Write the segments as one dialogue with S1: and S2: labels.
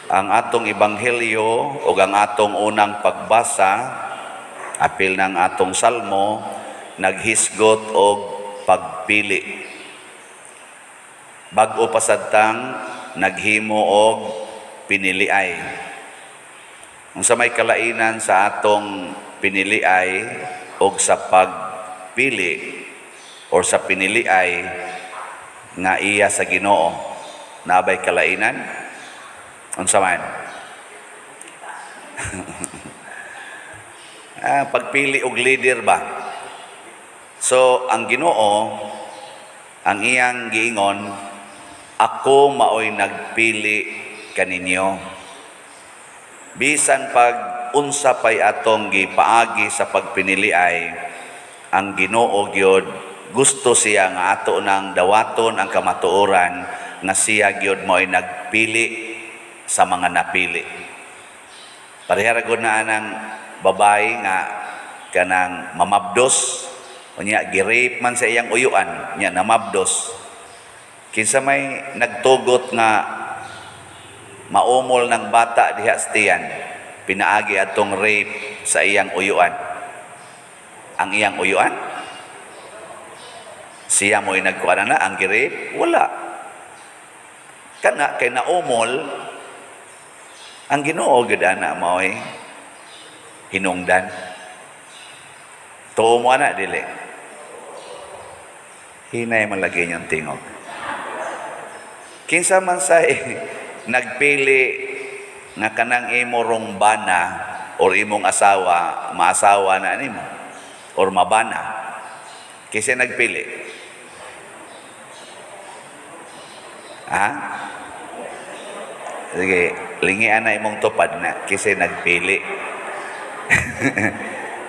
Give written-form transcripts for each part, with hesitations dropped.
S1: Ang atong ebanghelyo ug ang atong unang pagbasa, apil ng atong salmo, naghisgot og pagpili. Bag-o pa sad tang naghimo og piniliay. Unsa may kalainan sa atong piniliay og sa pagpili or sa piniliay nga iya sa Ginoo? Naa bay kalainan? Unsa man? Pagpili og leader ba? So ang Ginoo, ang iyang giingon, "Ako maoy nagpili kaninyo." Bisan pag unsa pay atong gipaagi sa pagpiniliay, ang Ginoo gyud gusto siya nga ato nang dawaton ang kamatuoran nga siya gyud maoy nagpili sa mga napili. Pareha ra gud na anang babae nga kanang mamabdos, unya gi-rape man sa iyang uyuan, nya namabdos. Kinsa may nagtugot nga maumol ng bata diha sa tiyan, pinaagi atong rape sa iyang uyuan? Ang iyang uyuan? Siya mo'y nagkuha na ang gi-rape? Wala. Kana kay naumol, ang Ginoo gyud ana mao'y hinungdan. Tuo mo ana, dili? Hinay man lagi niyang tingog. Kinsa man say nagpili nga kanang imo rong bana or imong asawa, maasawa na nimo or mabana? Kinsa nagpili? Ha? Sige, lingian na imong tupad na. Kinsa nagpili?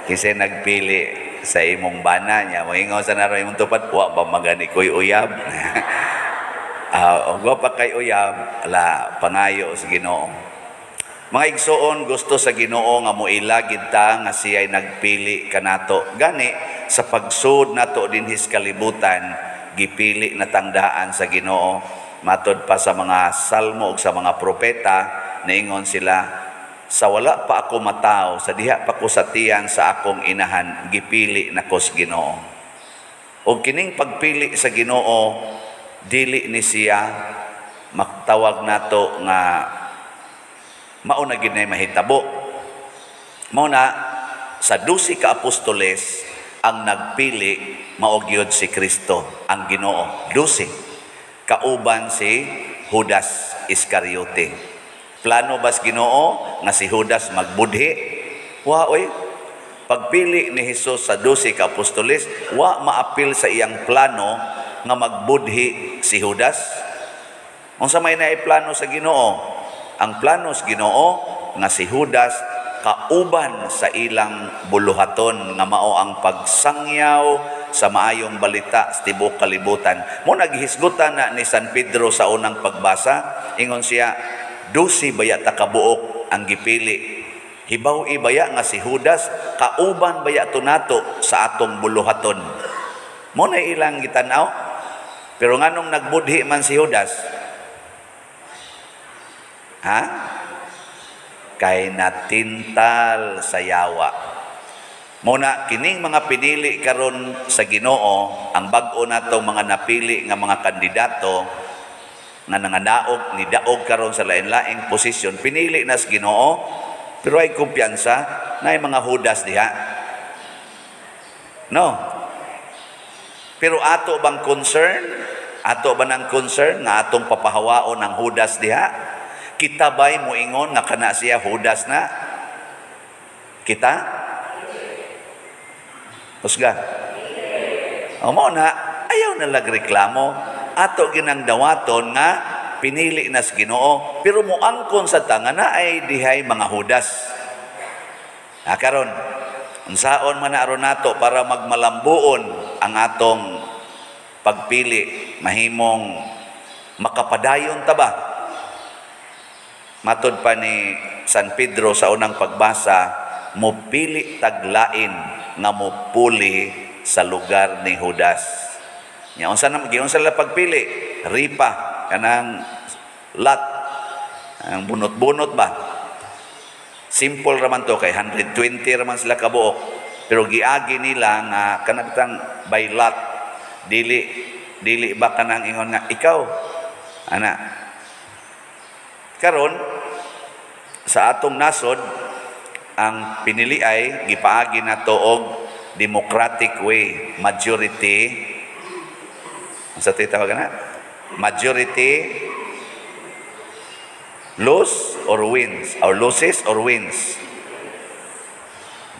S1: Kinsa nagpili sa imong bana niya? Moingon sa naro imong tupad, "Wa ba magani koy uyab?" Og wa pa kay uyab, ala, pangayo sa Ginoo. Mga igsoon, gusto sa Ginoo nga moila gid ta nga siya'y nagpili kanato. Gani sa pagsud nato dinhis kalibutan, gipili na tangdaan sa Ginoo. Matod pa sa mga salmo ug sa mga propeta, niingon sila, "Sa wala pa ako mataw, sa diha pa ko sa tiyan sa akong inahan, gipili nako sa Ginoo." Og kining pagpili sa Ginoo, dili ni siya maktawag nato nga mao na gid nay mahitabo. Mao na sa 12 ka apostoles, ang nagpili mao gyud si Kristo ang Ginoo. 12 kauban si Judas Iscariote. Plano bas Ginoo nga si Judas magbudhi? Wa oy. Pagpili ni Hesus sa 12 ka apostoles, wa maapil sa iyang plano nga magbudhi si Judas. Unsa may naay plano sa Ginoo? Ang plano sa Ginoo nga si Judas kauban sa ilang buluhaton nga mao ang pagsangyaw sa maayong balita sa tibuok kalibutan. Mo naghisgutan na ni San Pedro sa unang pagbasa, ingon siya, "12 baya ta kabuok ang gipili. Hibaw ibaya nga si Judas kauban baya to nato sa atong buluhaton?" Mo na ilang gitan-aw. Pero nganong nagbudhi man si Judas? Ha? Kay natintal sa yawa. Muna kining mga pinili karon sa Ginoo, ang bag-o natong mga napili nga mga kandidato nga nangadaog ni daog karon sa lain-laing posisyon, pinili na sa Ginoo, pero ay kumpiyansa na ay mga Judas diha. No. Pero ato bang concern? Ato ba ng concern nga atong papahawaon ang Judas diha? Kita ba'y muingon nga kana siya Judas na? Kita? Husga. O mo na, ayaw na reklamo. Ato ginang dawaton nga pinili na sa Ginoo, pero muangkon sa tanga na ay dihay mga Judas. Ha, karon, unsaon man na aron nato para magmalambuon ang atong pagpili, mahimong makapadayon ta ba? Matod pa ni San Pedro sa unang pagbasa, mupili taglain nga mupuli sa lugar ni Judas. Nya unsa na giunsa la pagpili? Ripa kanang lot. Ang bunot-bunot ba? Simple raman to kay 120 raman sila kabuok. Pero giagi nila nga kanang by lot, dili dili ba kanang ingon nga ikaw ana. Karon sa atong nasod, ang pinili ay gipaagi nato og democratic way, majority. Unsa tawag na? Majority lose or wins, or loses or wins.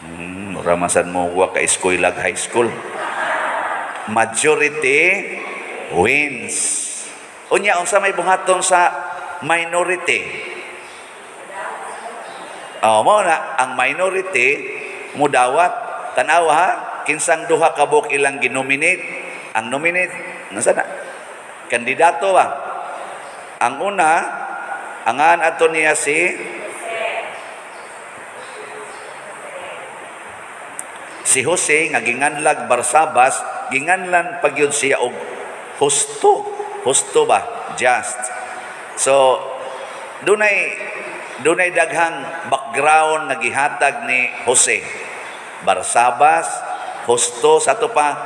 S1: Mura man mo wa ka eskuylag high school. Majority wins. Unya, unsa may buhaton sa minority? Oh, mao na ang minority mudawat. Tanawa ha, kinsang duha ka buok ilang ginominate. Ang nominate nasa na? Kandidato ba? Ang una, angan ato niya si Jose nga ginganlag Barsabas, ginganlan pagyud siya og husto. Husto ba? Just. So dunay dunay daghang background nga gihatag ni Jose. Barsabas, husto, sa ato pa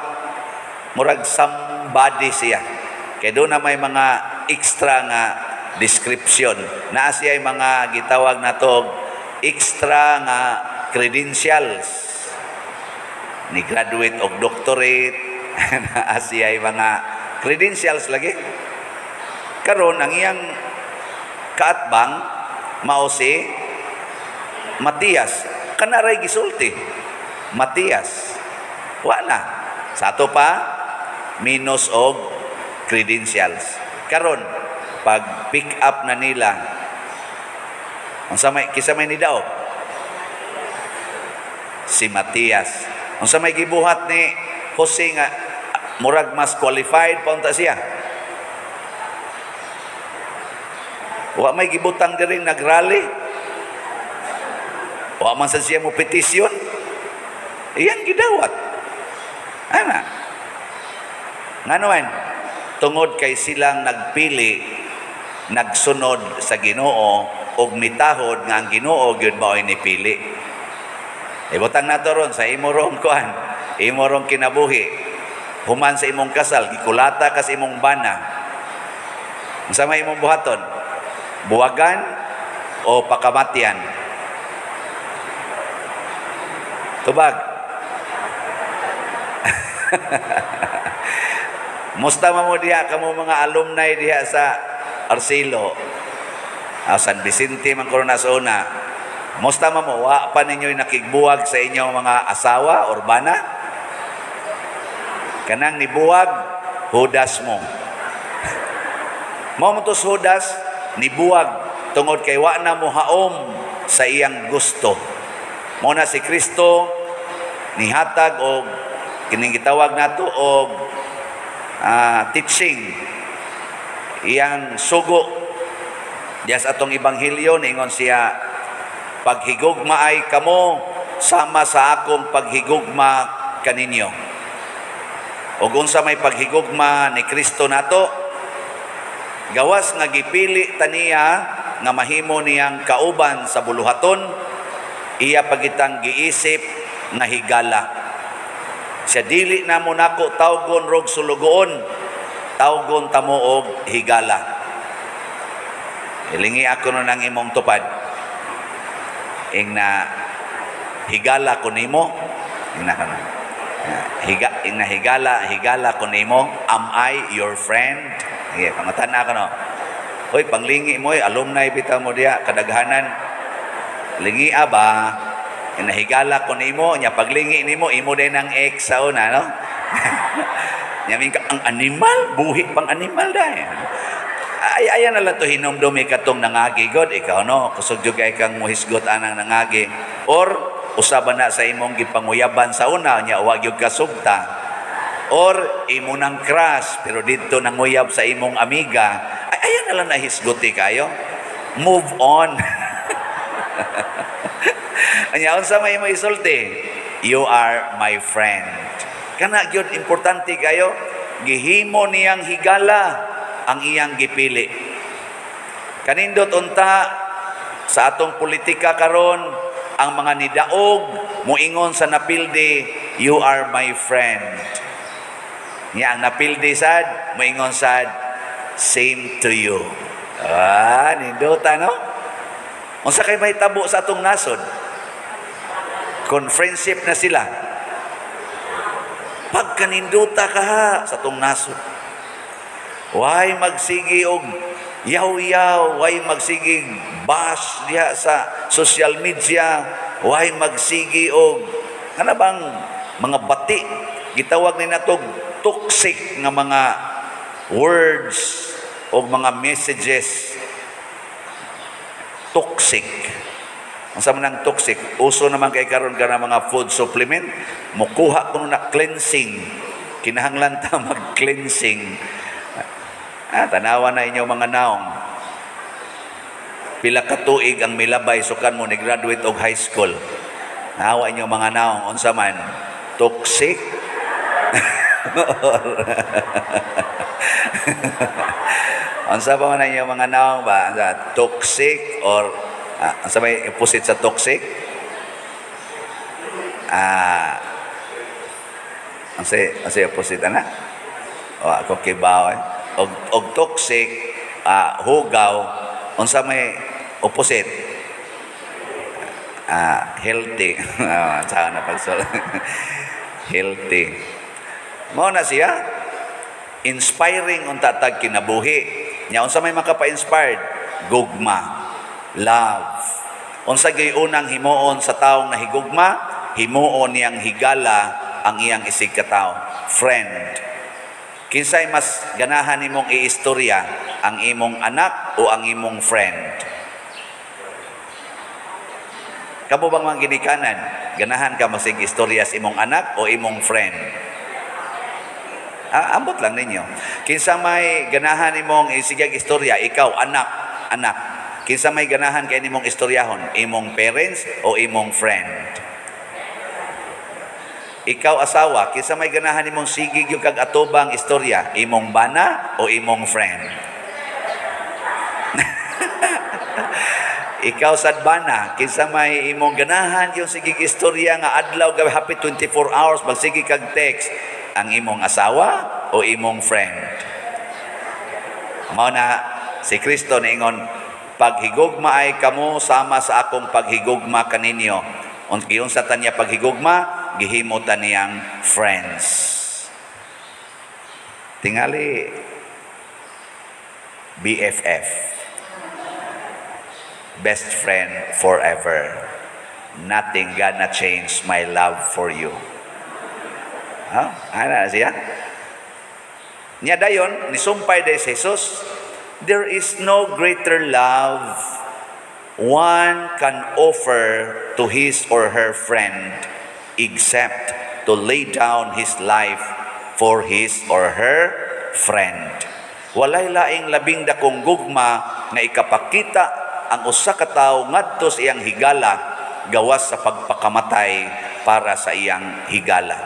S1: murag somebody siya. Kay doon na may mga extra nga description. Naa siya mga gitawag nato extra nga credentials. Ni graduate og doctorate, naa siya mga credentials lagi. Karon ang iyang kaatbang mao si Matias. Kanaray gisulti. Matias. Wa na. Sa ato pa minus og credentials. Karon pag pick up na nila, unsa may, kinsa may nidaog? Si Matias. Unsa may gibuhat ni Jose nga murag mas qualified pa unta siya? Wa may gibutang diri nagrally. Wa man sa siya mo petisyon. Iyang gidawat. Ana. Ngano man? Tungod kay silang nagpili, nagsunod sa Ginoo ug mitahod nga ang Ginoo gyud mao'y nipili. Ibutang nato ron sa imo rong kuan, imo rong kinabuhi. Human sa imong kasal, gikulata ka sa imong bana. Unsa may imong buhaton? Buwagan o pakamatian? Tubag. Musta man mo diha kamo mga alumni diha sa Arcelo. San Vicente man kuno na sa una. Musta man mo, wa pa ninyo'y nakigbuwag sa inyong mga asawa or bana? Kanang nibuwag, hudas mo. Mao mo to hudas, nibuwag tungod kay wa na mo haom sa iyang gusto. Mao na si Kristo nihatag og kining gitawag nato og teaching, iyang sugo diya sa atong ebanghelyo. Niingon siya, paghigugma ay kamo sama sa akong paghigugma kaninyo. Ug unsa may paghigugma ni Kristo nato? Gawas nga gipili taniya nga mahimo niyang kauban sa buluhaton, iya pagitang giisip nga higala. Siya dili na mo nako tawgon rog sulugoon, tawgon tamo og higala. Ilingi ako nun ang imong tupad. Ing na higala ko nimo, ing na kana. Higa, ing na higala, higala ko nimo, am I your friend? Sige, pangutana ako no. Hoy, panglingi mo, alumni bitaw mo diya, kadaghanan. Lingi ba? Ing nahigala ko nimo, nya paglingi nimo, imo din ang ex sa una, no? Nya ka ang animal, buhi pang animal dai. Ay, ayan na lang to hinumdumi katong nangagi god ikaw, no? Kusog jud kay kang muhisgot anang nangagi. Or usaba na sa imong gipanguyaban sa una, nya wa gyud kasugta. Or imo nang crush pero didto nanguyab sa imong amiga. Ay, ayan na lang nahisgoti kayo. Move on. Anya unsa may imo isulti? You are my friend. Kana gyud importante kayo, gihimo niyang higala ang iyang gipili. Kanindot unta sa atong politika karon, ang mga nidaog muingon sa napildi, "You are my friend." Nya ang napildi sad muingon sad, "Same to you." Ah, nindota, no? Unsa kay mahitabo sa atong nasod? Kung friendship na sila, pagkaninduta ka ha sa atong nasod. Why magsigi og yaw-yaw, why magsigi bash diha sa social media, why magsigi og kana bang mga bati, gitawag ni natog toxic nga mga words o mga messages? Toxic. Unsa man ang toxic? Uso naman kay karon ka mga food supplement, mukuha kuno na cleansing. Kinahanglan ta mag-cleansing. Ah, tanawa na inyo mga naong. Pila ka tuig ang milabay sukan mo ni graduate og high school. Nawa inyo mga naong, unsa man? Toxic. Unsa pa man inyo mga naong ba? Toxic or unsa may opposite sa toxic? Ah, unsa opposite ana? O ako kibaw eh. Og toxic, hugaw, unsa may opposite? Ah, healthy. Ah, na pagsol. Healthy. Mao na siya inspiring unta tag kinabuhi. Nya unsa may makapa-inspired? Gugma. Love. Unsa gyud unang himuon sa taong nahigugma? Himuon niyang higala ang iyang isig katawo, friend. Kinsay mas ganahan nimong iistorya, ang imong anak o ang imong friend? Kamo bang mga ginikanan, ganahan ka masig istorya sa imong anak o imong friend? Ah, ambot lang ninyo. Kinsa may ganahan nimong isigag istorya, ikaw anak, anak. Kinsa may ganahan kay nimong istoryahon, imong parents o imong friend? Ikaw asawa, kinsa may ganahan nimong sigig yung kag atubang istorya, imong bana o imong friend? Ikaw sad bana, kinsa may imong ganahan yung sigig istorya nga adlaw gabi happy 24 hours magsige kag text, ang imong asawa o imong friend? Mao na si Kristo niingon, "Paghigugma ay kamo sama sa akong paghigugma kaninyo." Giunsa ta niya paghigugma, gihimo ta niyang friends. Tingali BFF. Best friend forever. Nothing gonna change my love for you. Ha? Ana siya? Nya dayon, nisumpay day si Jesus, "There is no greater love one can offer to his or her friend except to lay down his life for his or her friend." Walay laing labing dakong gugma nga ikapakita ang usa ka tawo ngadto sa iyang higala gawas sa pagpakamatay para sa iyang higala.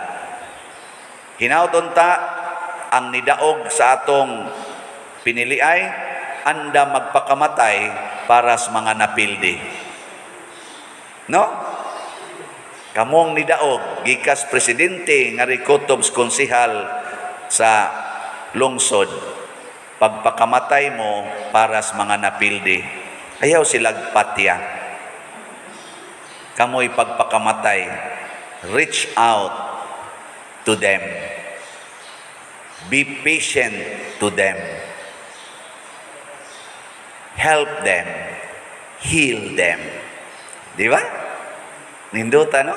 S1: Hinaut unta ang nidaog sa atong piniliay anda magpakamatay para sa mga napildi. No? Kamong nidaog gikas presidente nga rikutob sa konsehal sa lungsod, pagpakamatay mo para sa mga napildi. Ayaw silag patya. Kamoy pagpakamatay, reach out to them. Be patient to them. Help them. Heal them. Di ba? Nindota, no?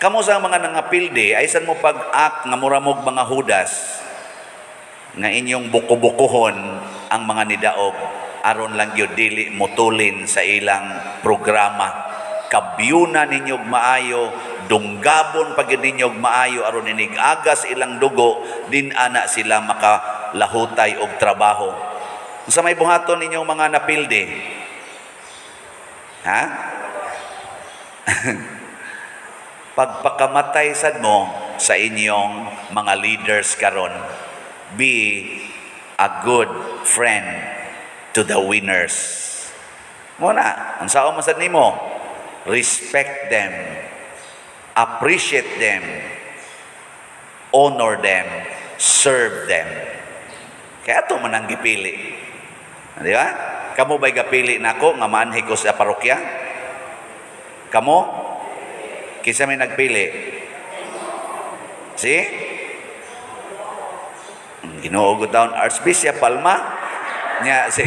S1: Kamo sa mga nangapildi, ay san mo pag-act nga muramog mga Hudas nga inyong buko-bukuhon ang mga nidaog aron lang gyud dili mutulin sa ilang programa. Kabyuna ninyog maayo, dunggabon pag ninyog maayo aron inig-agas ilang dugo, din ana sila makalahutay og trabaho. Unsa may buhaton ninyong mga napildi? Ha? Pagpakamatay sad mo sa inyong mga leaders karon, be a good friend to the winners. Mao na, unsaon man sad nimo? Respect them, appreciate them, honor them, serve them. Kaya ato man ang gipili. Di ba? Kamo ba'y gapili nako nga maanhi ko sa parokya? Kamo? Kinsa may nagpili? Si? Ginoo taon Archbishop Palma nya, si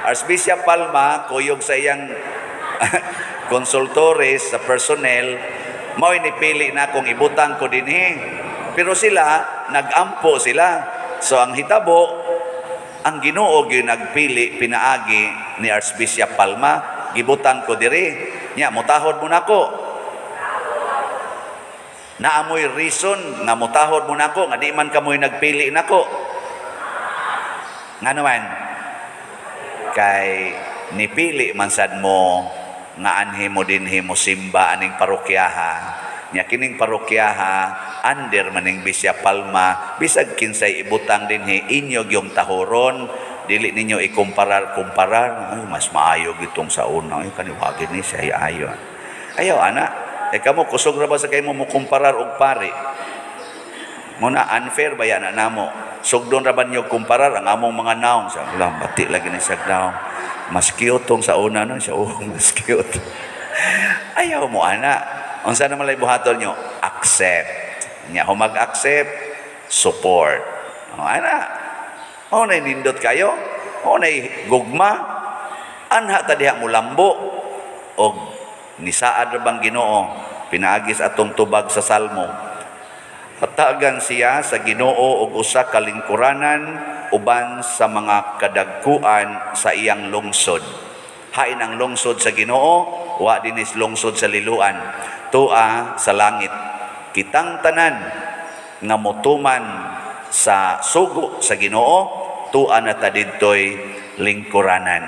S1: Archbishop Palma, kuyog sa iyang consultores sa personnel, mao nipili na akong ibutang ko dinhi. Pero sila nagampo sila. So ang hitabo, ang Ginoo gyud nagpili pinaagi ni Archbishop Palma, gibutang ko diri. Nya mutahod mo nako? Naamoy reason nga mutahod mo nako nga di man kamoy nagpili nako? Nga naman kay nipili man sad mo nga anhi mo dinhi mo simba aning parokyaha. Nya kining parokyaha under maning Bishop Palma. Bisag kinsay ibutang dinhi, inyo gyung tahoron, dili ninyo ikumparar kumparar, "Ay, mas maayo gitong sa una, ay, kaniwagin ni siya ayo." Ayaw ana. Eh kamo, kusog ra ba sa kay mo kumparar og pari mo na? Unfair ba yan na namo? Sugdon ra ba ninyo kumparar ang among mga naong sa lang bati lagi ni siya naong mas cute tong sa una, no siya? Oh, mas cute. Ayaw mo ana. Unsa naman lay buhaton nyo? Accept nya, humag-accept, support. Oh, ana. Oh, nay nindot kayo. Oh, nay gugma. Anha ta diha mulambo og nisaad ra bang Ginoo pinaagis atong tubag sa Salmo? Hatagan siya sa Ginoo og usa ka lingkuranan uban sa mga kadagkuan sa iyang lungsod. Hain ang lungsod sa Ginoo? Wa dinis lungsod sa Liloan, tua sa langit. Kitang tanan nga motuman sa sugo sa Ginoo, tua na ta didtoy lingkuranan.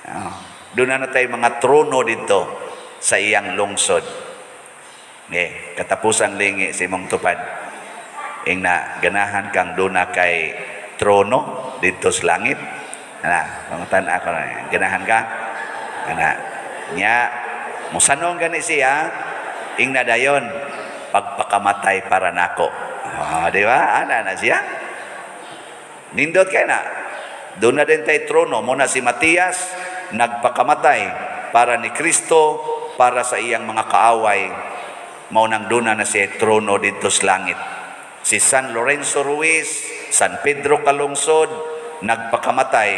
S1: Oh, doon na tayo mga trono dito sa iyang lungsod. Eh, katapusan lingi sa imong tupad. Ing na ganahan kang duna kay trono dito sa langit. Ana, pangutan ako na. Ganahan ka? Ana. Nya, musanong gani siya, ing na dayon, pagpakamatay para nako. Oh, di ba? Ana na siya. Nindot kay na. Doon na din tayo trono. Muna si Matias, nagpakamatay para ni Kristo, para sa iyang mga kaaway. Mao nang duna na siya trono dito sa langit. Si San Lorenzo Ruiz, San Pedro Calungsod, nagpakamatay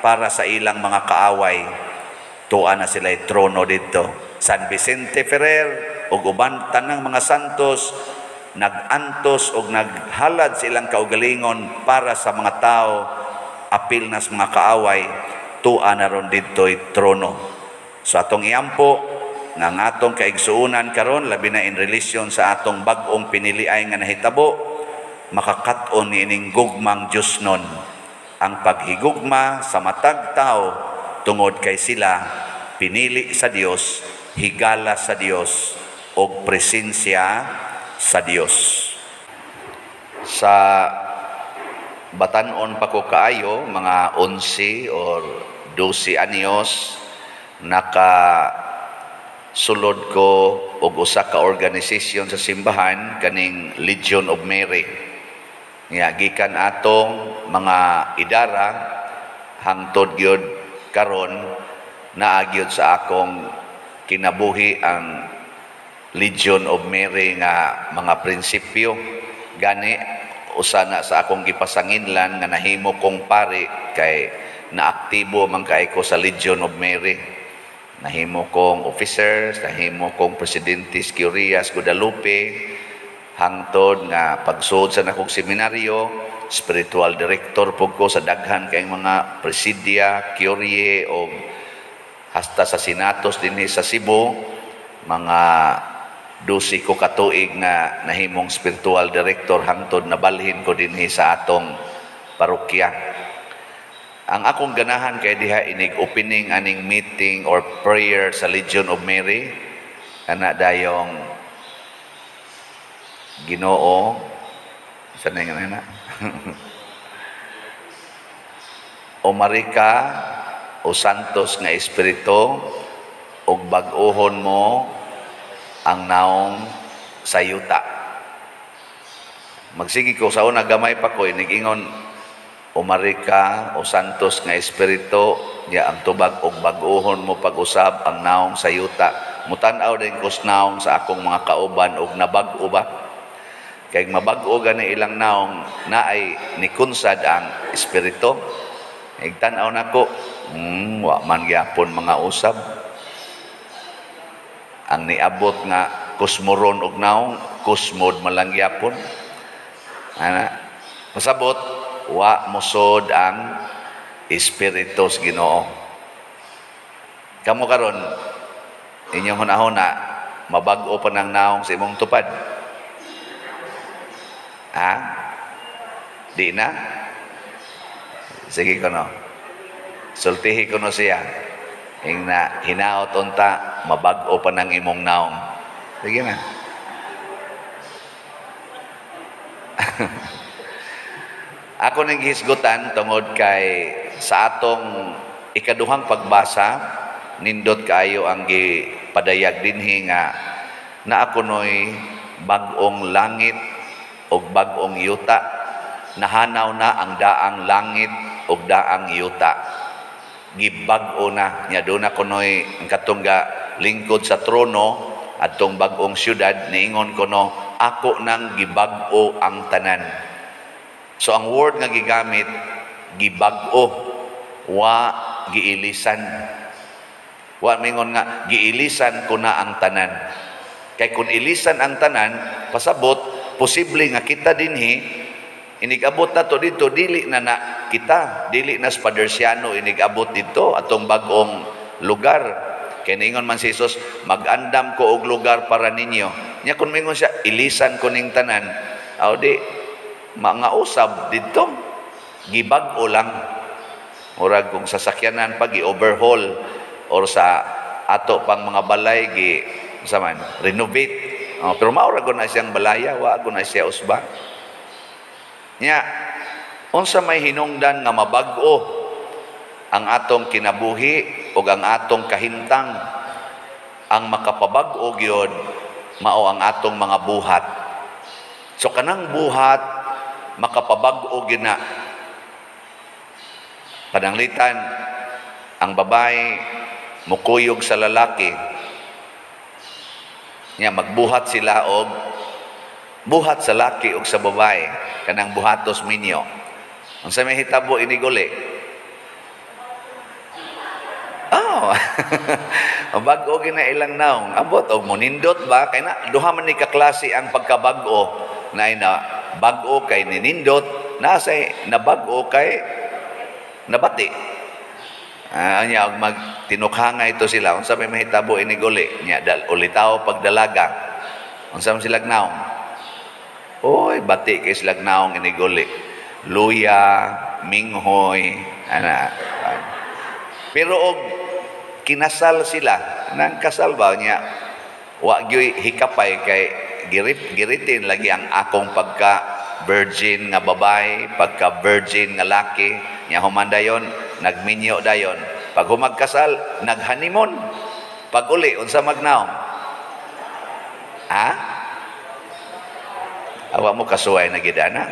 S1: para sa ilang mga kaaway. Tua na sila trono dito. San Vicente Ferrer, ug uban tanang mga santos, nag-antos og naghalad sa ilang kaugalingon para sa mga tao, apil na sa mga kaaway, tua na ron dito'y trono. So atong iampo nga ang atong kaigsuonan karon, labi na in relation sa atong bag-ong piniliay nga nahitabo, makakat-on niining gugmang Dios nun, ang paghigugma sa matag tao tungod kay sila pinili sa Dios, higala sa Dios og presensya sa Dios. Sa batanon pa ko kaayo, mga 11 or 12 anyos, naka sulod ko og usa ka organisasyon sa simbahan, kaning Legion of Mary. Nga gikan atong mga idara hangtod gyud karon, naa gyud sa akong kinabuhi ang Legion of Mary nga mga prinsipyo. Gani usa na sa akong gipasanginlan nga nahimo kong pari kay naaktibo man kay ko sa Legion of Mary. Nahimo kong officers, nahimo kong presidente sa Curias Guadalupe, hangtod nga pagsuod sa nakong seminaryo, spiritual director pug ko sa daghan kay mga presidia, curie o hasta sa senatos dinhi sa Cebu. Mga 12 ko katuig nga nahimong spiritual director hangtod nabalhin ko dinhi sa atong parokya. Ang akong ganahan kay diha inig opening aning meeting or prayer sa Legion of Mary, ana dayong Ginoo sa na nga na. "Umari ka, o Santos nga Espiritu, ug bag-ohon mo ang naong sa yuta." Magsige ko sa una, gamay pa ko, inigingon, "Umari ka, o Santos nga Espiritu," ya ang tubag, "og bag-ohon mo pag-usab ang naong sa yuta." Mutan-aw din ko sa naong sa akong mga kauban og nabag-o ba? Kay mabag-o gani ilang naong, naay nikunsad ang Espiritu. Igtan-aw nako, wa man gyapon mga usab. Ang niabot nga kusmoron og naong, kusmod malang gyapon. Ana, masabot wa mosod ang Espiritu sa Ginoo. Kamo karon, inyong hunahuna, mabag-o pa ng naong sa imong tupad? Ha? Di na? Sige ko no. Sultihi ko no siya. Ing na hinaot unta mabag-o pa ng imong naong. Sige na. Ako ning gihisgutan tungod kay sa atong ikaduhang pagbasa, nindot kaayo ang gipadayag dinhi nga naa kunoy bag-ong langit ug bag-ong yuta. Nahanaw na ang daang langit ug daang yuta. Gibag-o na nya doon na kunoy ang katong lingkod sa trono adtong bag-ong syudad, niingon kuno, "Ako nang gibag-o ang tanan." So ang word nga gigamit, gibag-o, wa giilisan. Wa mingon nga giilisan ko na ang tanan. Kay kung ilisan ang tanan, pasabot posible nga kita dinhi inigabot na to dito, dili na na kita, dili na sa Padersiano inigabot dito atong bag-ong lugar. Kay niingon man si Jesus, "Mag-andam ko og lugar para ninyo." Nya kung mingon siya, "Ilisan ko ning tanan," aw di mga usab dito, gibag-o lang. Murag kung sasakyanan pag i-overhaul or sa ato pang mga balay gi sa man renovate. Oh, pero mao ra na siyang balaya, wa na siya usba. Nya unsa may hinungdan nga mabag-o ang atong kinabuhi ug ang atong kahimtang? Ang makapabag-o gyud mao ang atong mga buhat. So kanang buhat makapabag-o gyud na. Pananglitan ang babae mukuyog sa lalaki nya, magbuhat sila og buhat sa laki og sa babae, kanang buhatos minyo. Unsa may hitabo iniguli? Oh. Bag-o gina ilang naong. Ambot og monindot ba kay na duha man ni ka klase ang pagkabag-o, na na bag-o kay ninindot, nasa nabag-o kay nabati. Anya og magtinukhangay ito sila, unsa may mahitabo iniguli nya dal ulitaw pagdalaga, unsa man silag naong? Oy, bati kay silag naong iniguli, luya, minghoy, ana. Pero og kinasal sila, nang kasal ba niya, wa gyoy hikapay kay giritin lagi ang akong pagka virgin nga babae, pagka virgin nga laki nya. Human dayon, nagminyo dayon. Pag humagkasal, naghanimon. Pag uli, unsa magnaong? Ha? Awa mo kasuway na gidana.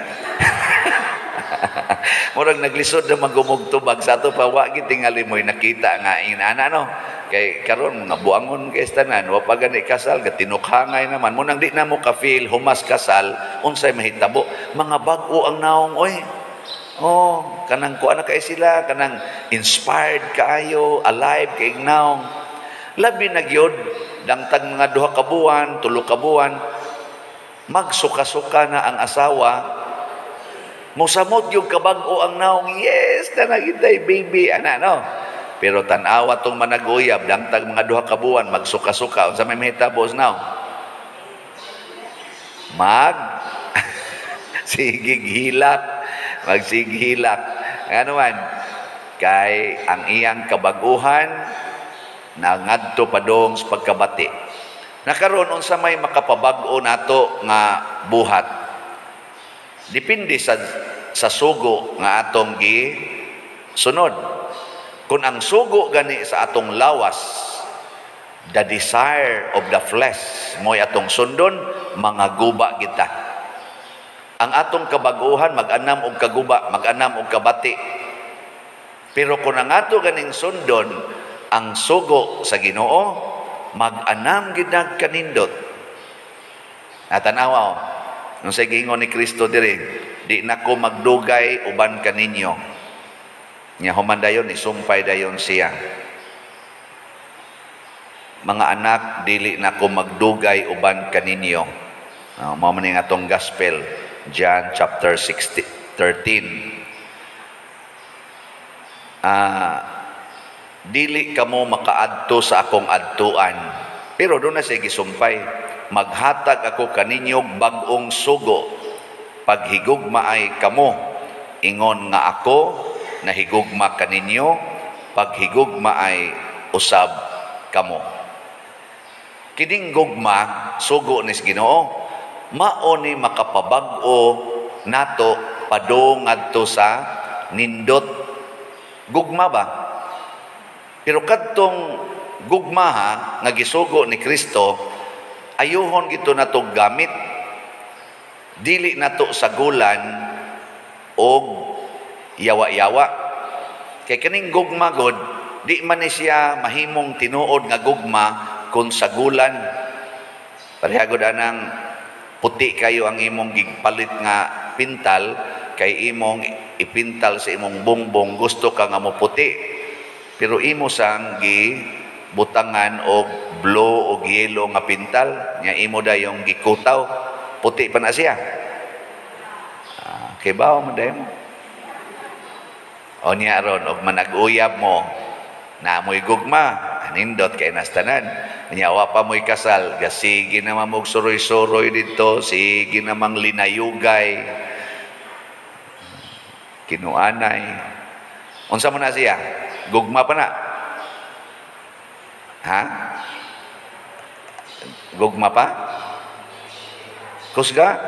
S1: Murag naglisod na magumugtubag sa ato pa, wa gitingali mo'y nakita nga inana, no. Kay karon mga buangon kay tanan, wa pa gani kasal, gatinukhangay naman. Mo nang di na mo ka-feel humas kasal unsay mahitabo. Mga bag-o ang naong oy. Oh, kanang kuan na kay sila, kanang inspired kaayo, alive kay naong. Labi na gyud dangtag mga 2 ka buwan, 3 ka buwan, magsuka-suka na ang asawa. Musamot yung kabag-o ang naong, yes, na nagintay baby, ana, no. Pero tan-awa tong managuyab, dangtag mga 2 ka buwan, magsuka-suka, unsa may mahitabo sa naong? Mag sigighilak, magsighilak. Ano man, kay ang iyang kabaguhan nangadto padong sa pagkabati. Nakaroon unsa may makapabag-o nato nga buhat? Depende sa sugo nga atong gi Sunod, kung ang sugo gani sa atong lawas, the desire of the flesh, mo'y atong sundon, mga guba kita. Ang atong kabaguhan, mag-anam og kaguba, mag-anam og kabati. Pero kung ang ato ganing sundon, ang sugo sa Ginoo, mag-anam gid kanindot. Natanawa o, nung sa giingon ni Kristo diri, "Di na ko magdugay uban kaninyo." Nya human dayon, isumpay dayon siya. "Mga anak, dili na ko magdugay uban kaninyo." Mao man ning atong gospel, John chapter 16, 13. "Dili kamo makaadto sa akong adtuan." Pero doon na siya gisumpay. "Maghatag ako kaninyo bag-ong sugo. Paghigugmaay kamo, ingon nga ako nahigugma kaninyo, paghigugmaay usab kamo." Kining gugma, sugo ni Ginoo, mao ni makapabag-o nato padung ngadto sa nindot. Gugma ba? Pero kadtong gugma ha, nga gisugo ni Kristo, ayuhon gito nato gamit. Dili nato sagulan og yawa-yawa. Kay kaning gugma god, di man ni siya mahimong tinuod nga gugma kung sagulan. Pareha gud anang puti kayo ang imong gigpalit nga pintal, kay imong ipintal sa imong bongbong, gusto ka nga mo puti. Pero imo sang gi butangan og blue og yellow nga pintal, nya imo dayong gikutaw, puti pa na siya. Kay bawo mo dayon mo. O niya ron, og manag-uyab mo, na mo'y gugma, nindot kay nastanan. Nya wa pa mo'y kasal, gasige naman mog suroy-suroy dito, sige namang linayugay, kinuanay. Unsa mo na siya? Gugma pa na? Ha? Gugma pa? Kusga?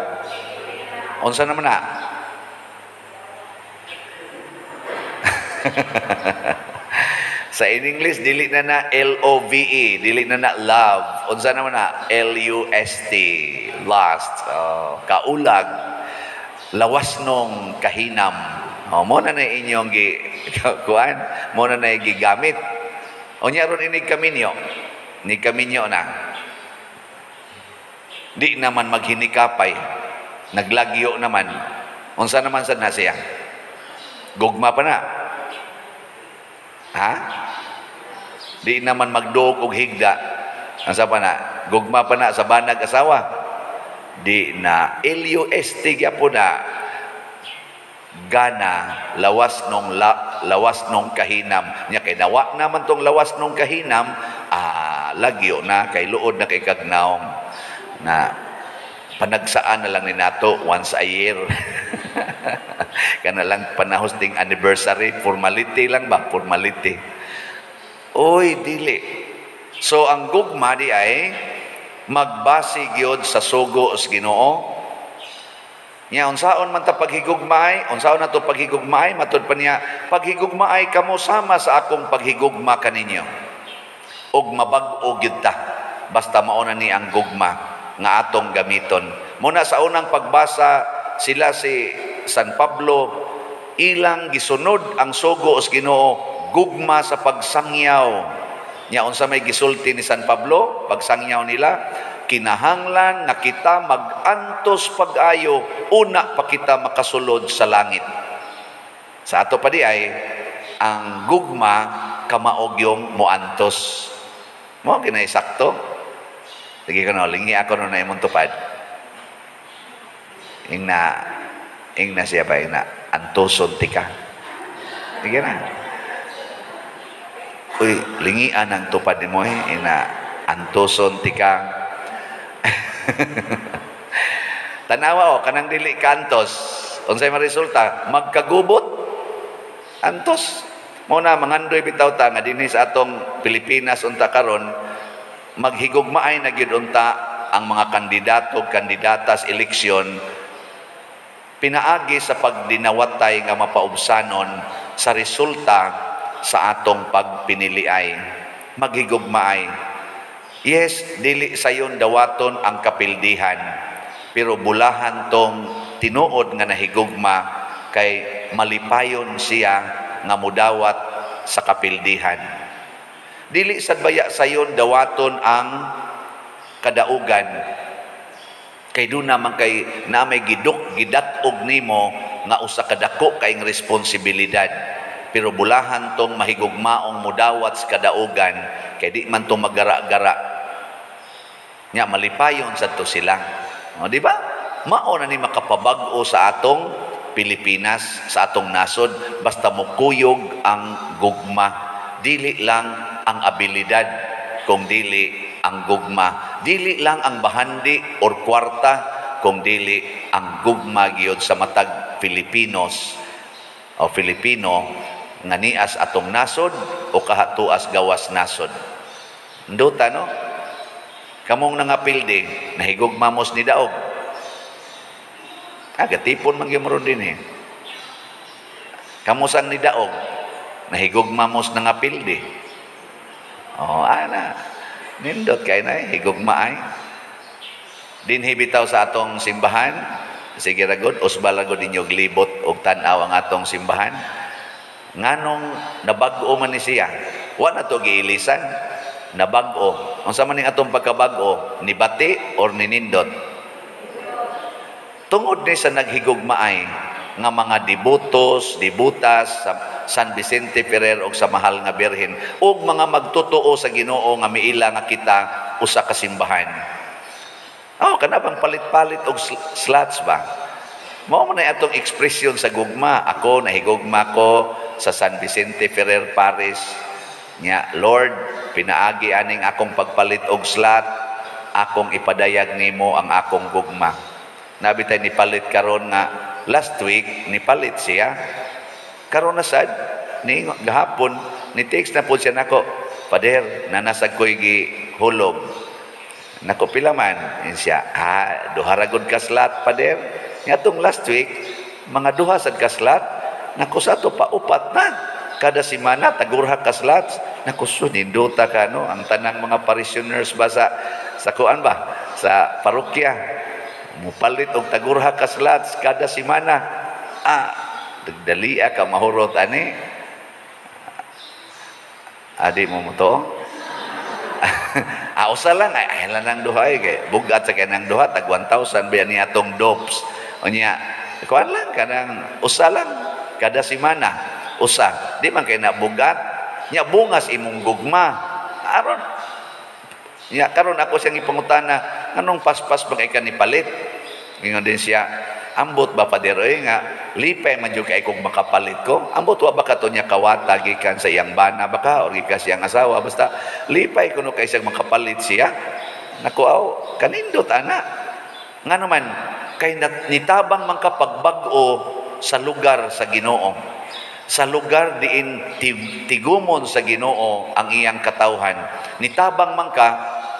S1: Unsa naman na? Sa in English, dili na na L-O-V-E, dili na na love. Unsa naman na? L-U-S-T, lust. Oh, kaulag, lawas nung kahinam. Oh, mo na na inyong gi kuan, mo na na gigamit. O nya ron inig kaminyo. Ni kaminyo na. Di naman maghinikapay. Naglagyo naman. Unsa naman sad na siya? Gugma pa na? Ha? Di naman magduog og higda. Unsa pa na? Gugma pa na sa banag asawa? Di na. L-U-S-T gyapon na. Gana, lawas nung lawas nung kahinam. Nya kay nawa naman tong lawas nung kahinam, lagyo na kay luod na kay kagnaong na panagsaan na lang ni nato once a year. Kana lang panahosting anniversary, formality lang ba? Formality. Oy, dili. So ang gugma di ay magbase gyud sa sugo sa Ginoo. Nya unsaon man ta paghigugmaay, unsaon na to paghigugmaay, matud pa niya, "Paghigugmaay kamo sama sa akong paghigugma kaninyo." Og mabag-o gyud ta basta mao na ni ang gugma nga atong gamiton. Muna sa unang pagbasa, sila si San Pablo ilang gisunod ang sugo sa Ginoo, gugma sa pagsangyaw. Nya unsa may gisulti ni San Pablo pagsangyaw nila? Kinahanglan nga kita magantos pag-ayo una pa kita makasulod sa langit. Sa ato pa di ay ang gugma kamaog yung moantos. Mo kinay sakto. Sige ko no, lingi ako no na imong tupad. Ing na siya ba, ing na, antoson tika. Sige na. Uy, lingian ang tupad nimo eh, ing na, antoson tika. Tanawa o, kanang dili kantos, unsay maresulta? Magkagubot. Antos. Mo na mangandoy bitaw ta nga dinhi sa atong Pilipinas unta karon maghigugmaay na gyud unta ang mga kandidato kandidata sa eleksyon pinaagi sa pagdinawatay nga mapaubsanon sa resulta sa atong pagpiniliay. Maghigugmaay. Yes, dili sayon dawaton ang kapildihan, pero bulahan tong tinuod nga nahigugma kay malipayon siya nga mudawat sa kapildihan. Dili sad baya sayon dawaton ang kadaugan kay duna man kay na may giduk gidat-og nimo nga usa ka dako kaayong responsibilidad, pero bulahan tong mahigugmaong mudawat sa kadaugan kay di man to magara-gara nya, malipayon sad to sila. O, di ba? Mao na ni makapabag-o sa atong Pilipinas, sa atong nasod, basta mukuyog ang gugma. Dili lang ang abilidad kung dili ang gugma. Dili lang ang bahandi or kwarta kung dili ang gugma gyud sa matag Filipinos o Filipino nga nias atong nasod o kahatuas gawas nasod. Nduta, no? Kamong nangapildi, nahigugma mos ni daog. Ah, gatipon man gyud ron din eh. Kamo sang ni daog, nahigugma mos nangapildi. Oh, ana. Nindot kay na higugma ay. Dinhi bitaw sa atong simbahan, sige ra gud, usbal ra gud ninyo libot og tan-aw ang atong simbahan. Nganong nabag-o man ni siya? Wa na to giilisan, nabag-o. Unsa man ning atong pagkabag-o? Nibati or ninindot? Tungod ni sa naghigugmaay nga mga devotos, devotas sa San Vicente Ferrer og sa Mahal nga Birhen ug mga magtotoo sa Ginoo nga miila nga kita usa ka simbahan. Oh, kana bang palit-palit og slots ba? Mao man na atong ekspresyon sa gugma. Ako nahigugma ko sa San Vicente Ferrer Parish. Nya, Lord, pinaagi aning akong pagpalit og slot, akong ipadayag nimo ang akong gugma. Nabi tay nipalit karon nga last week nipalit siya. Karon na sad ni gahapon ni text na po siya nako. "Pader, nanasag ko'y gihulog." Nako, "Pila man?" Yun siya, "Ah, duha ra gud ka slot, pader." Ngatong last week, mga duha sad ka slot. Nako, sa ato pa upat na. Kada semana tagurha ka slots. Nako, so nindota ka, no, ang tanang mga parishioners ba sa kuan ba sa parokya mupalit og tagurha ka slots kada semana. Ah, dagdalia ka mahurot ani. Adi mo mo to? Ah, usa lang ay, ay lang ang duha ay kay bugat sa kanang duha, tag 1,000 ba ni atong dopes. Unya, kuan lang kanang usa lang kada semana. Usa, di man kay na bugat. Nya bungas imong gugma. Aron nya karon ako siyang ipangutana, "Nganong paspas ba kay ka ni palit?" Ingon din siya, "Ambot ba, pader oy, nga lipay man jud kay kung makapalit ko. Ambot wa ba kato niya kawata gikan sa iyang bana baka or gikan sa iyang asawa, basta lipay kuno kay siyang makapalit siya." Nako, aw kanindot ana. Ngano man kay nitabang man ka pagbag-o sa lugar sa Ginoo. Sa lugar diin tigumon sa Ginoo ang iyang katawhan. Nitabang man ka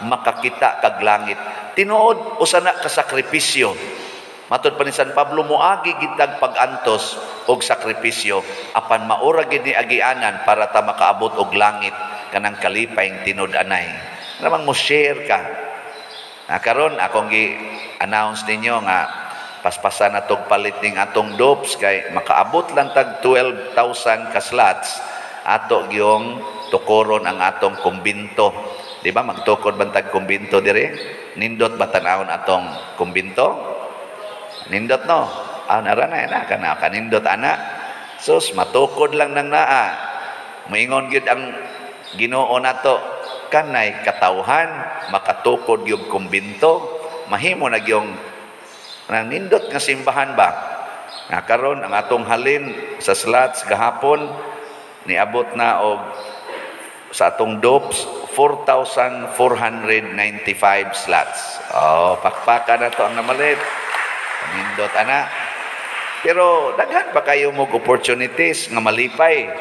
S1: makakita kag langit. Tinuod usa na ka sakripisyo. Matod pa ni San Pablo, moagi gitag pag-antos og sakripisyo apan maura gid ni agianan para ta makaabot og langit, kanang kalipay tinud-anay. Namang mo share ka. Na karon akong gi-announce ninyo nga paspasan na tog palit ning atong dopes kay makaabot lang tag 12,000 ka slots, ato gyung tukoron ang atong kumbinto. Di ba magtukod man tag kumbinto dire? Nindot ba tan-awon atong kumbinto? Nindot, no? Ah, nara na na kana kanindot ana. Sus, matukod lang nang naa. Moingon gyud ang Ginoo nato, kanay katawhan makatukod yung kumbinto, mahimo na gyung nindot nga simbahan ba. Nga karon ang atong halin sa slots gahapon niabot na og sa atong dopes 4,495 slots. Oh, pakpaka na to ang namalit. Nindot ana. Pero daghan pa kayo mo opportunities nga malipay.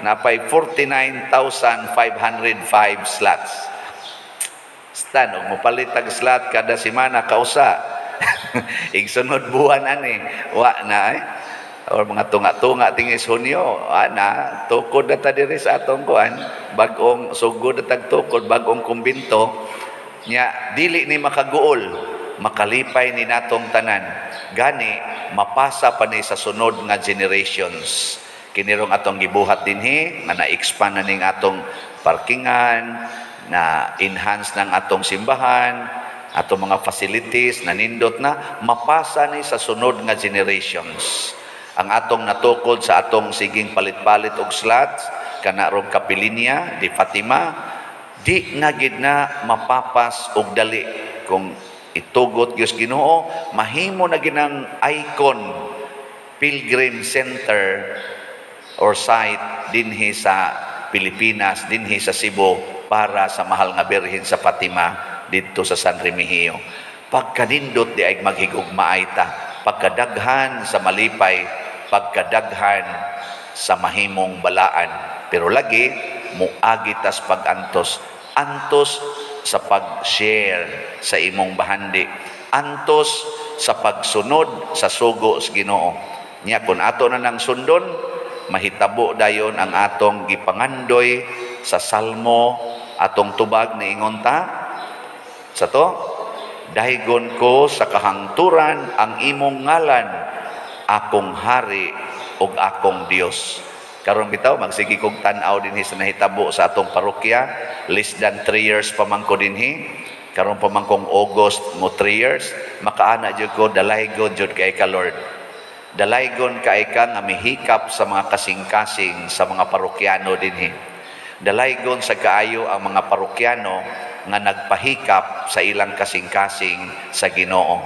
S1: Napay 49,505 slots. Stan, og mopalit tag slot kada semana kausa. Igsunod buwan ani, wa na eh. Or mga tunga-tunga tingis Hunyo, ana, tukod na ta diri sa atong kuan, bag-ong sugod na tag tukod, bag-ong kumbinto. Nya dili ni makaguol, makalipay ni natong tanan. Gani mapasa pa ni sa sunod nga generations. Kinirong atong gibuhat dinhi nga na-expand na ning atong parkingan, na enhance ng atong simbahan, atong mga facilities nanindot na, mapasa ni sa sunod nga generations. Ang atong natukod sa atong siging palit-palit og slots kana rong Kapilinya di Fatima, di na gid na mapapas og dali. Kung itugot gyud Ginoo, mahimo na ginang icon pilgrim center or site dinhi sa Pilipinas, dinhi sa Cebu, para sa Mahal nga Birhen sa Fatima didto sa San Remigio. Pagkanindot di ay maghigugmaay ta, pagkadaghan sa malipay, pagkadaghan sa mahimong balaan. Pero lagi muagi tas pag-antos, antos sa pag-share sa imong bahandi, antos sa pagsunod sa sugo sa Ginoo. Nya kun ato na nang sundon, mahitabo dayon ang atong gipangandoy sa Salmo. Atong tubag niingon ta sa to, "Daygon ko sa kahangturan ang imong ngalan, akong hari ug akong Dios." Karon bitaw magsige kog tan-aw dinhi sa nahitabo sa atong parokya. Less than 3 years pa man ko dinhi. Karon pa man kong August mo 3 years, makaana jud ko, dalaygon jud kay ka, Lord. Dalaygon kay ka nga mihikap sa mga kasing-kasing sa mga parokyano dinhi. Dalaygon sa kaayo ang mga parokyano nga nagpahikap sa ilang kasing-kasing sa Ginoo.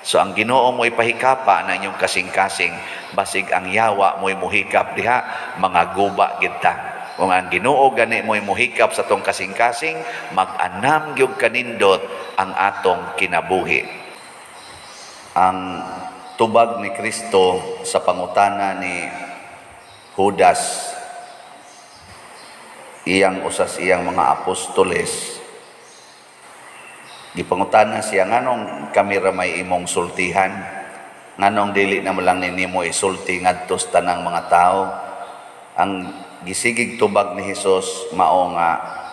S1: So ang Ginoo mo'y pahikapa na inyong kasing-kasing, basig ang yawa mo'y muhikap diha, mga guba gid ta. Kung ang Ginoo gani mo'y muhikap sa tong kasing-kasing, mag-anam gyud kanindot ang atong kinabuhi. Ang tubag ni Kristo sa pangutana ni Judas, iyang usas iyang mga apostoles, gipangutana siya, "Nganong kami ra may imong sultihan? Nganong dili na mo lang nimo isulti ngadto sa tanang mga tao?" Ang gisigig tubag ni Hesus mao nga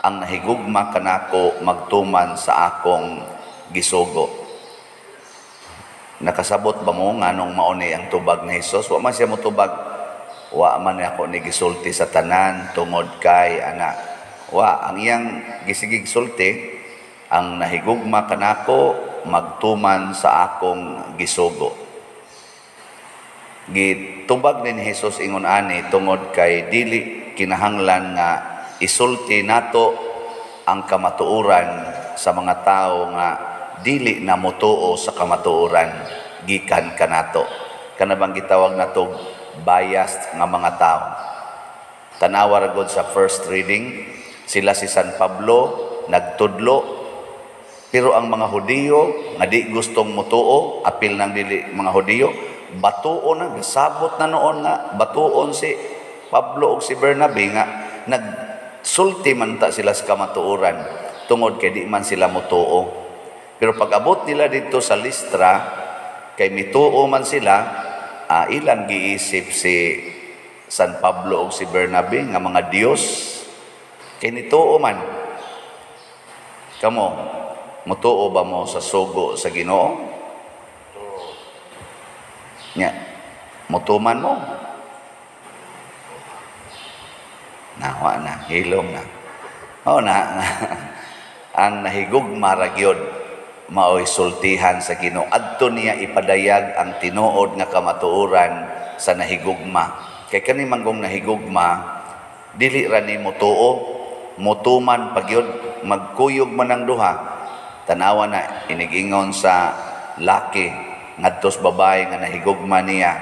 S1: ang nahigugma kanako magtuman sa akong gisugo. Nakasabot ba mo nganong mao ni ang tubag ni Hesus? Wa man siya motubag, "Wa man ako ni gisulti sa tanan tungod kay ana." Wa, ang iyang gisigig sulti, ang nahigugma kanako magtuman sa akong gisugo. Gitubag ni Jesus ingon ani tungod kay dili kinahanglan nga isulti nato ang kamatuoran sa mga tawo nga dili na motuo sa kamatuoran gikan kanato. Kana bang gitawag nato biased nga mga tao. Tanawa ra gud sa first reading, sila si San Pablo nagtudlo, pero ang mga Hudiyo nga di gustong mutuo, apil ng dili mga Hudiyo, batuon na, gasabot na noon nga batuon si Pablo ug si Bernabe nga nagsulti man ta sila sa kamatuoran tungod kay di man sila mutuo. Pero pag abot nila dito sa Listra, kay mituo man sila, ilang giisip si San Pablo ug si Bernabe nga mga Dios kay nituo man. Kamo, mutuo ba mo sa sugo sa Ginoo? Nya, mutuman mo? Nawa na, hilom na. O na, ang nahigugma ra gyud maoy sultihan sa Ginoo. Adto niya ipadayag ang tinuod nga kamatuoran sa nahigugma. Kay kani manggong nahigugma, dili ra ni mutuo, mutuman pa gyud, magkuyog man ang duha. Tanawa na inigingon sa laki ngadto sa babae nga nahigugma niya,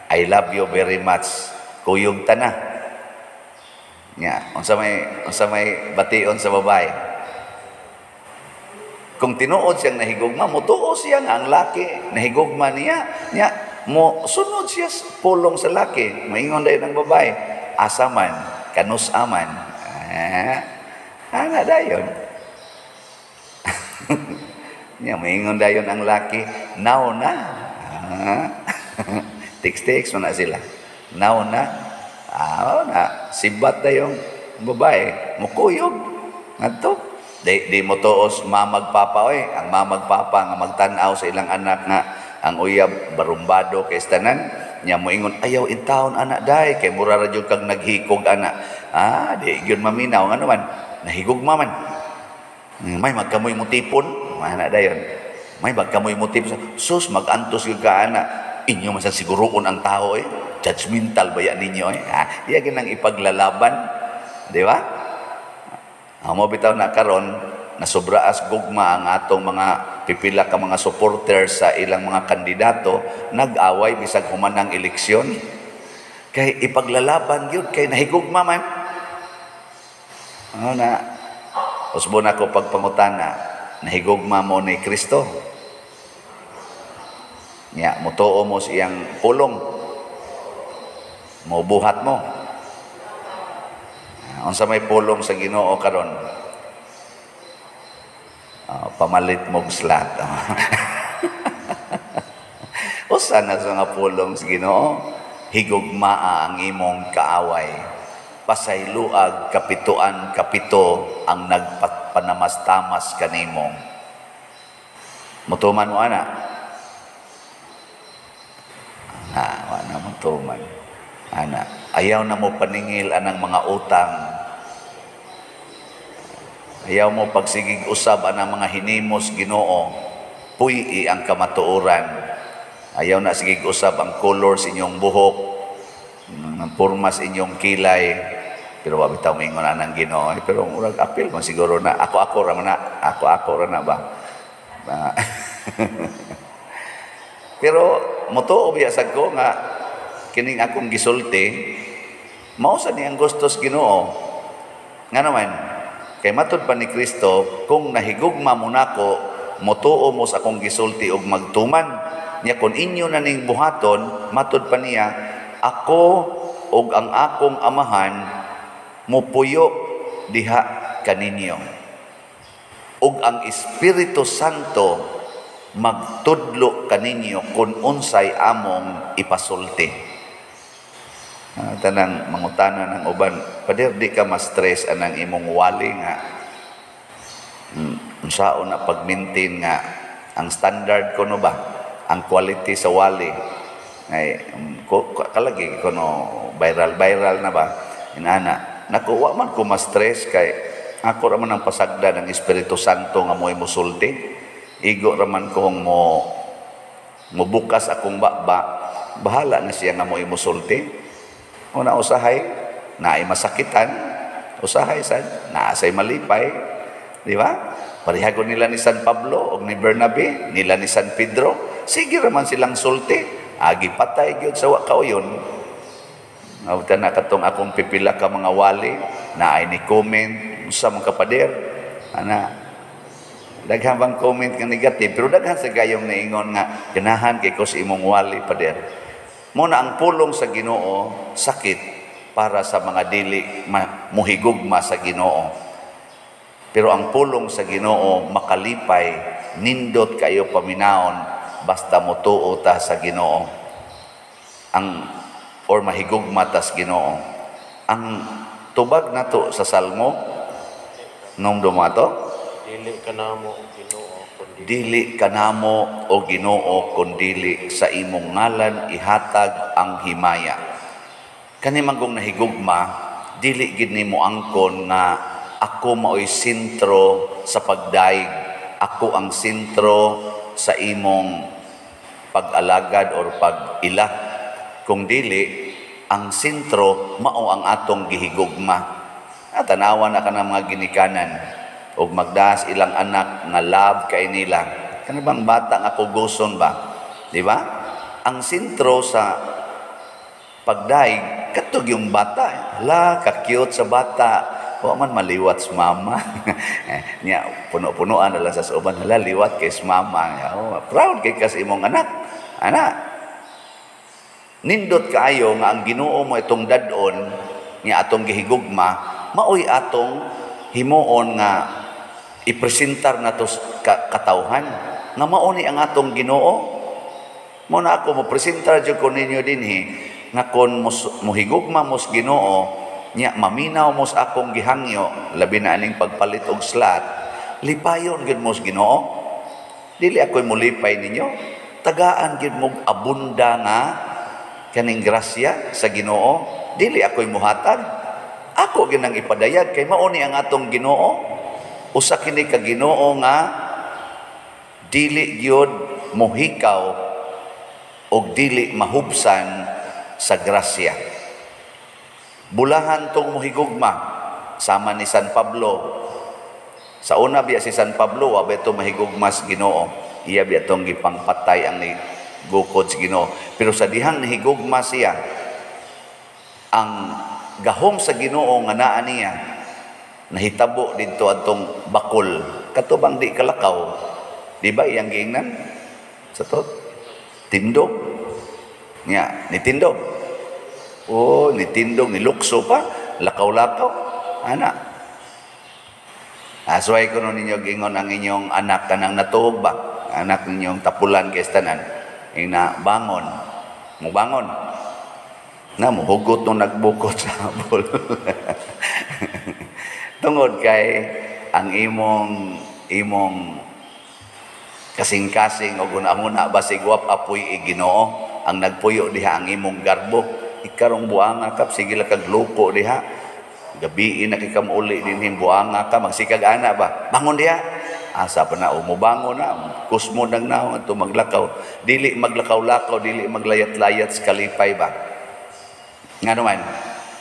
S1: "I love you very much." Kuyog ta na. Nya, unsa may bation sa babae? Kung tinuod siyang nahigugma, mutuo siya nga ang laki nahigugma niya. Nya, mo sunod siya pulong sa laki. Maingon dayon ang babae, "Asa man, kanus aman." Ana dayon. Nya, maingon dayon ang laki, "Now na." Text-text man na sila. Now na, na, sibat na yung babae. Mukuyog. Ngadto. Di mo tuos mamag papa oy. Ang mamag papa nga magtan-aw sa ilang anak nga ang uyab barumbado kay tanan nya moingon ayaw intawon anak day kay mura ra jud kag naghikog ana. Ah, di gyud maminaw, ngano man nahigugma man. May magkamoy mo tipon, mana dayon. May magkamoy mo tipon. Sus, magantos gyud ka ana. Inyo man sa siguroon ang tao eh. Judgmental ba yan ninyo eh? Ah, iya ginang ipaglalaban, di ba? Amo bitaw na karon nasobraas gugma ang atong mga pipila ka mga supporters sa ilang mga kandidato, nag-away bisag human ang eleksyon. Kay ipaglalaban gyud kay nahigugma man. Ano na, usbon ako pagpangutana, nahigugma mo ni Kristo? Nya, mutuo mo sa iyang pulong. Mubuhat mo. Unsa may pulong sa Ginoo karon? Pamalit mog slot. Usa na sa nga pulong sa Ginoo, higugmaa ang imong kaaway. Pasayloag kapituan kapito ang nagpanamas-tamas kanimo. Mutuman mo ana? Ah, wala mo tuman. Ana, ayaw na mo paningil anang mga utang. Ayaw mo pagsigig usab anang mga hinimos Ginoo. Puy-i ang kamatuoran. Ayaw na sigig usab ang color sa inyong buhok, ang porma sa inyong kilay. Pero wa bitaw moingon anang Ginoo. Eh, pero murag apil man siguro na ako-ako ra man na, ako-ako ra na ba. Ba. Pero motuo biya sad ko nga kining akong gisulti mao sa ni ang gustos Ginoo. Nga naman kay matud pa ni Kristo, kung nahigugma mo nako, motuo mo sa akong gisulti ug magtuman. Nya kun inyo na ning buhaton, matud pa niya, ako ug ang akong amahan mupuyo diha kaninyo. Ug ang Espiritu Santo magtudlo kaninyo kung unsay among ipasulti. Tanang mangutana ng uban, pader di ka ma-stress anang imong wali nga unsaon na pag-maintain nga ang standard kuno ba, ang quality sa wali ay kalagi kuno viral viral na ba inana. Naku, wa man ko ma-stress kay ako ra man ang pasagda ng Espiritu Santo nga mo'y musulti. Igo ra man ko mo mubukas akong baba, bahala na siya nga mo'y musulti. Una usahay naay masakitan, usahay sad naasay malipay, di ba? Pareha nila ni San Pablo og ni Bernabe, nila ni San Pedro, sige ra man silang sulti, agi patay gyud sa wa kauyon. Nawta na katong akong pipila ka mga wali, naay ni comment, unsa man kapader, ana daghan bang comment nga negative, pero daghan sa gayong naingon nga ganahan kay ko sa imong wali, pader. Mo na ang pulong sa Ginoo sakit para sa mga dili muhigugma sa Ginoo. Pero ang pulong sa Ginoo makalipay, nindot kayo paminaon basta motuo ta sa Ginoo. Ang or mahigugma ta sa Ginoo. Ang tubag nato sa Salmo nung dumato,
S2: Dili kanamo, Ginoo, kundi
S1: dili kanamo o Ginoo kundili sa imong ngalan ihatag ang himaya. Kani man kung nahigugma, dili gid nimo angkon nga ako maoy sentro sa pagdaig, ako ang sentro sa imong pag-alagad or pag-ila. Kung dili, ang sentro mao ang atong gihigugma. At tanawa na ka ng mga ginikanan og magdaas ilang anak nga love kay nila. Kani bang bata nga kuguson ba? Di ba? Ang sentro sa pagdaig katog yung bata. Hala, ka-cute sa bata. Wa man maliwat sa mama. Nya puno-punoan na lang sa uban, hala, liwat kay sa mama. Oh, proud kay kas imong anak. Anak, nindot kaayo nga ang Ginoo mo itong dad-on nga atong gihigugma, maoy atong himuon nga ipresentar nato katawhan nga mao ni ang atong Ginoo. Mo na ako mo presentar jud ko ninyo dinhi nga kon mohigugma mos Ginoo nya maminaw mos akong gihangyo, labi na aning pagpalit og slot, lipayon gyud mos Ginoo. Dili ako'y mulipay ninyo, tagaan gyud mo abunda nga kaning grasya sa Ginoo. Dili ako'y muhatag, ako ginang ipadayag kay mao ni ang atong Ginoo. Usa kini ka Ginoo nga dili gyud mohikaw og dili mahubsan sa grasya. Bulahan tong mohigugma sama ni San Pablo. Sa una biya si San Pablo wa ba ito mahigugma sa Ginoo. Iya biya tong gipangpatay ang gukod sa Ginoo. Pero sa dihang nahigugma siya, ang gahom sa Ginoo nga naa niya nahitabo didto atong bakol kato bang di kalakaw, di ba iyang giingnan sa to tindog niya, nitindog, oh, nitindog, nilukso pa, lakaw-lakaw ana. Asway ko no ninyo gingon ang inyong anak kanang natuog ba, anak ninyong tapulan kay tanan ina bangon, mubangon na muhugot nung nagbukot sa habol. Tungod kay ang imong imong kasing-kasing o gunahuna basig wap apoy i Ginoo ang nagpuyo diha ang imong garbo. Ikarong buanga kap, sige lang kag loko diha, gabi na kay kamuli dinhi, buanga ka magsikag ana ba, bangon diha, asa pa na umubangon na kusmo nang naong ato maglakaw, dili maglakaw-lakaw, dili maglayat-layat sa kalipay ba. Ngano man,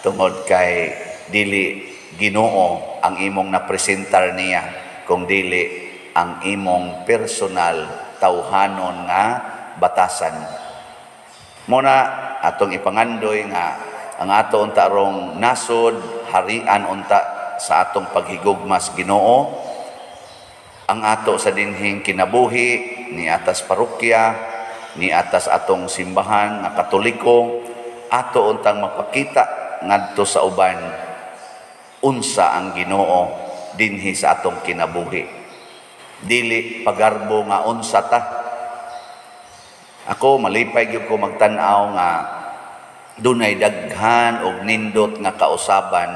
S1: tungod kay dili Ginoo ang imong napresentar niya, kung dili ang imong personal tawhanon nga batasan. Muna atong ipangandoy nga ang ato unta rong nasod harian unta sa atong paghigugma sa Ginoo, ang ato sa dinhing kinabuhi ni atas parokya, ni atas atong simbahan nga Katoliko, ato untang mapakita ngadto sa uban unsa ang Ginoo dinhi sa atong kinabuhi. Dili pagarbo nga unsa ta. Ako malipay gyud ko magtan-aw nga dunay daghan og nindot nga kausaban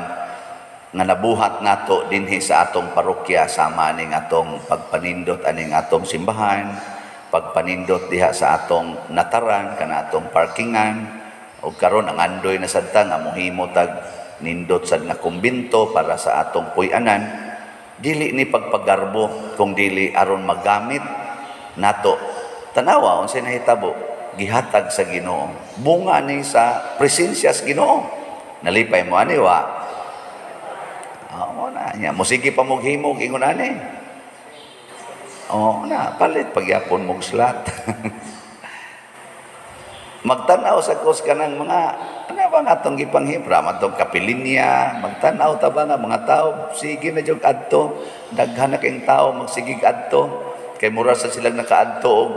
S1: nga nabuhat nato dinhi sa atong parokya sama aning atong pagpanindot aning atong simbahan, pagpanindot diha sa atong nataran kana atong parkingan, og karon ang andoy na sad ta nga mohimo tag nindot sad nga kumbinto para sa atong puy-anan. Dili ni pagpagarbo kung dili aron magamit nato. Tanawa unsay nahitabo, gihatag sa Ginoo. Bunga ni sa presensya sa Ginoo. Nalipay mo ani wa? Oo na nya, mosige pa mog himog ingon ani. Oo na, palit pagyapon mog slot. Magtan-aw sa kos kanang mga ano ba nga atong gipanghibra man tong kapilinya, magtan-aw ta ba nga mga tao sige na jud adto, daghan na kayong tao magsigig adto kay mura sa silang nakaadto og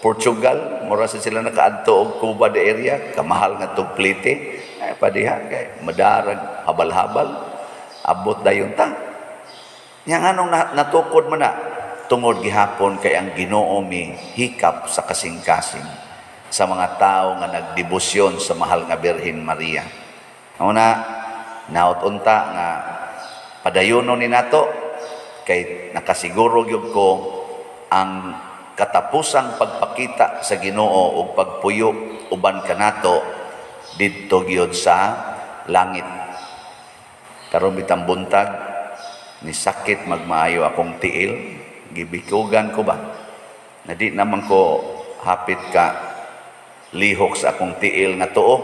S1: Portugal, mura sa sila nakaadto og Cuba de area, kamahal nga tog plite. Ay padiha kay madarag habal-habal, abot dayon ta. Nya nganong natukod man na tungod gihapon kay ang Ginoo mi hikap sa kasing-kasing sa mga tao nga nagdebosyon sa mahal nga Birhen Maria. Una, naot unta nga padayonon ni nato kay nakasiguro gyud ko ang katapusang pagpakita sa Ginoo ug pagpuyo uban kanato didto gyud sa langit. Karon bitang buntag ni sakit magmaayo akong tiil, gibikugan ko ba? Na di naman ko hapit ka lihok sa akong tiil nga tuo.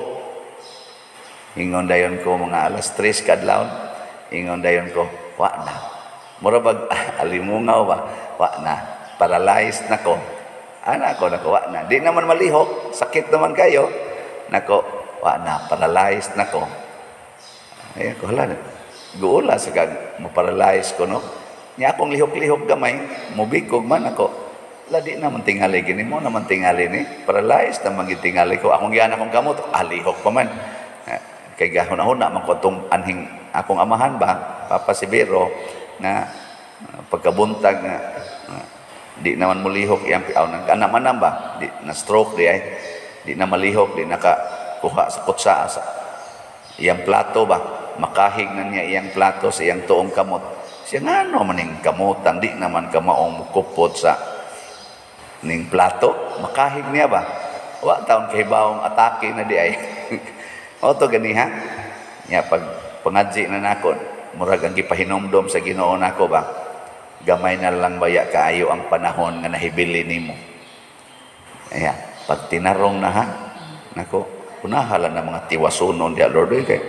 S1: Ingon dayon ko mga alas 3 kadlawon, ingon dayon ko, wa na. Mura bag alimungaw ba? Wa na. Paralyzed na ko. Ana ko nako, wa na. Di naman malihok, sakit naman kayo. Nako, wa na, paralyzed na ko. Ay ako hala. Guula sa kag maparalyze ko no. Nya akong lihok-lihok gamay, mubikog man ako. La di naman tingali gini mo naman tingali ni. Paralyzed na man tingali ko. Akong giyan akong kamot, lihok pa man. Kay gahuna-huna man ko tong anhing akong amahan ba, Papa Severo, nga pagkabuntag nga Di naman mulihok iyang aw nang anak man ba, di na stroke di ay. Di na malihok, di naka kuha sa kutsa sa iyang plato ba. Makahig na niya iyang plato sa iyang tuong kamot. Siya ngano maning kamutan, di naman kamaong mukupot sa ning plato, makahig niya ba. Wa taon kahibawong atake na di ay. O to ganiha. Nya pag pangadji na nako, murag ang gipahinomdom sa Ginoo nako ba. Gamay na lang baya kaayo ang panahon nga nahibili nimo. Aya, pag tinarong na ha, nako, unahala na mga tiwasunon di Lord oy, kay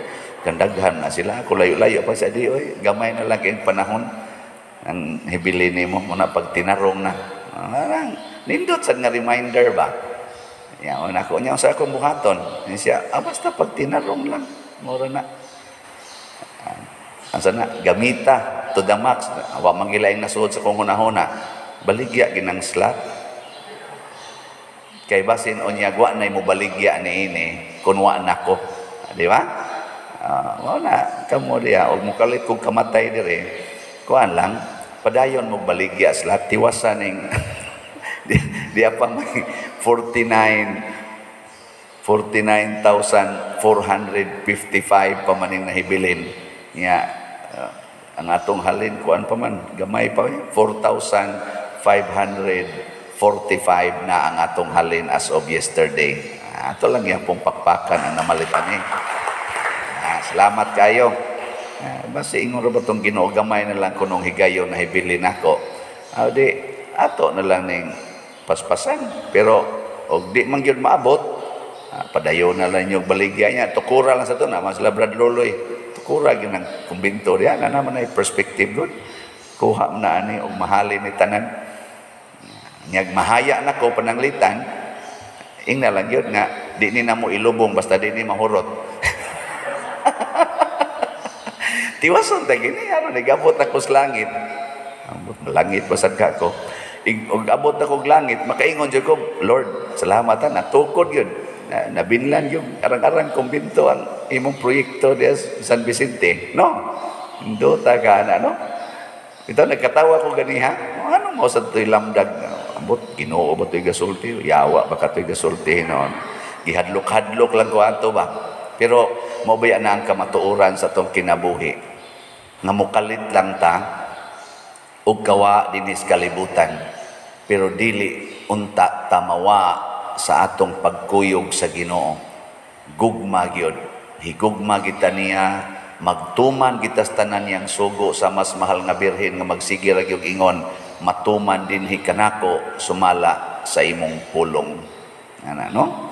S1: kandaghan na sila. Ako layo-layo pa sa di oy, gamay na lang kayong panahon ang hibili nimo muna pag tinarong na. Arang, nindot sad nga reminder ba. Ya, nako nya sa akong buhaton. Siya, basta pag tinarong lang, mura na. Asa na, gamita to the max. Wa man gilaing nasuod sa kong hunahuna. Baligya ginang slot. Kay basin unya wa nay mo baligya niini kun wa nako. Di ba? Mao na kamo diya og mokalit kog kamatay dire. Kuan lang padayon mo baligya slot tiwasan ning di pa may 49,455 pa maning nahibilin. Nya ang atong halin kuan pa man gamay pa 4,545 na ang atong halin as of yesterday. Ato lang yapong pakpakan ang namalit ani. Salamat kayo. Basta ingon ra ba tong Ginoo, gamay na lang kunong higayon na hibilin nako. Di ato na lang ning paspasan. Pero og di man gyud maabot, padayon na lang yung baligya niya. Tukura lang sa to na mas Brad Loloy. Tukura gyud ang kumbinto diya na naman ay perspective good. Kuha na ani og mahalin ni tanan. Nyag mahaya nako pananglitan. Ingna lang gyud nga di ni namo ilubong basta di ni mahurot. Tiwason ta gini aron nigabot ako sa langit. Ambot langit basad ka ko. Og abot ako og langit makaingon jud ko, Lord, salamat ha, natukod gyud. Nabinlan gyud arang-arang kumbinto ang imong proyekto diya sa San Vicente, no? Indota ka na, no? Ito nagkatawa ko ganiha. Ano mo sa to'y lamdag? Ambot Ginoo ba to'y gasulti? Yawa ba ka to'y gasulti noon? Gihadlok-hadlok lang ko ato ba? Pero mao baya na ang kamatuoran sa tong kinabuhi. Nga mokalit lang ta og kawa dinhi sa kalibutan, pero dili unta tamawa sa atong pagkuyog sa Ginoo. Gugma gyud, higugma kita niya, magtuman kita sa tanan niyang sugo sa mas mahal nga birhen nga magsige ra gyud ingon, matuman dinhi kanako sumala sa imong pulong. Ana, no?